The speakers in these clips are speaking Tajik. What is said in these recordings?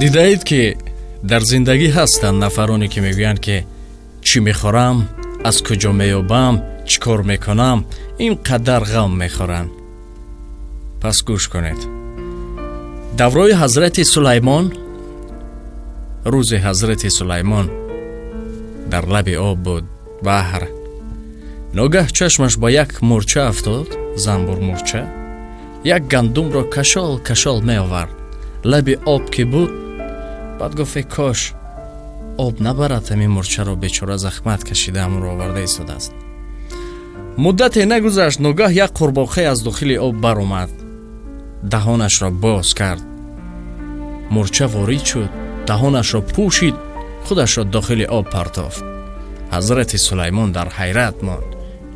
Дидаед, ки дар зиндагӣ ҳастанд нафароне, ки мегӯянд, ки чӣ мехӯрам, аз куҷо меёбам, чӣ кор мекунам, ин қадар ғам мехӯранд. Пас гӯш кунед. Даврои ҳазрати Сулаймон, рӯзе ҳазрати Сулаймон дар лаби об буд, баҳр. Ногаҳ чашмаш ба як мӯрча афтод, занбурмӯрча як гандумро кашол кашол меовард. Лаби об ки буд, баъд гуфт: «Кош об набарад ҳамин мӯрчаро, бечора захмат кашида ҳамонро оварда истодааст». Муддате нагузашт, ногаҳ як қурбоқае аз дохили об баромад, даҳонашро боз кард, мӯрча ворид шуд, даҳонашро пӯшид, худашро дохили об партофт. Ҳазрати Сулаймон дар ҳайрат монд,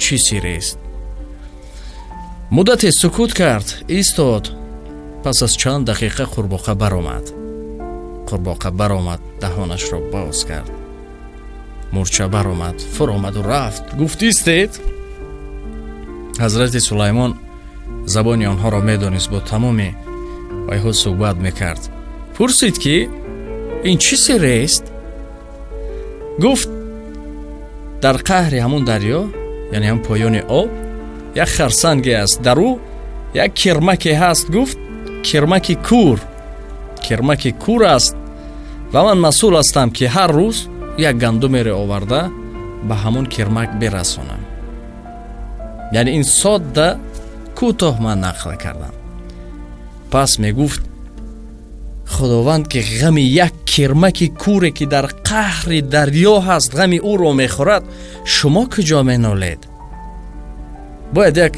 чӣ сиррест? Муддате сукут кард, истод. Пас аз чанд дақиқа қурбоқа баромад. Қурбоқа баромад, даҳонашро боз кард, мӯрча баромад, фуромаду рафт. Гуфт: «Истед». Ҳазрати Сулаймон забони онҳоро медонист, бо тамоми вайҳо суҳбат мекард. Пурсид, ки ин чӣ сиррест? Гуфт: «Дар қаъри ҳамун дарё, яъне ҳам поёни об, як харсанге аст, дар ӯ як кирмаке ҳаст». Гуфт: «Кирмаки кур, кирмаки кур аст ва ман масъул ҳастам, ки ҳар рӯз як гандумеро оварда ба ҳамун кирмак бирасонам». Яъне ин содда, кӯтоҳ ман нақл кардам. Пас мегуфт: Худованд, ки ғами як кирмаки куре, ки дар қаъри дарё ҳаст, ғами ӯро мехӯрад, шумо куҷо менолед? Бояд як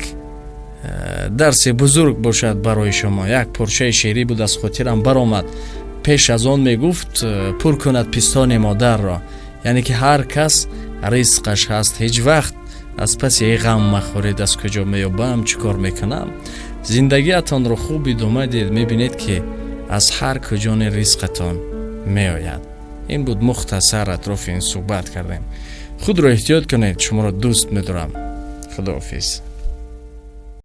дарси бузург бошад барои шумо. Як порчаи шеърӣ буд, аз хотирам баромад. Пеш аз он мегуфт: «Пур кунад пистони модарро». Яъне ки ҳар кас ризқаш ҳаст. Ҳеҷ вақт аз паси ғам махӯред, аз куҷо меёбам, чӣ кор мекунам. Зиндагиатонро хуб идома диҳед, мебинед, ки аз ҳар куҷоне ризқатон меояд. Ин буд мухтасар, атрофи ин суҳбат кардем. Худро эҳтиёт кунед, шуморо дӯст медорам. Худоҳофиз.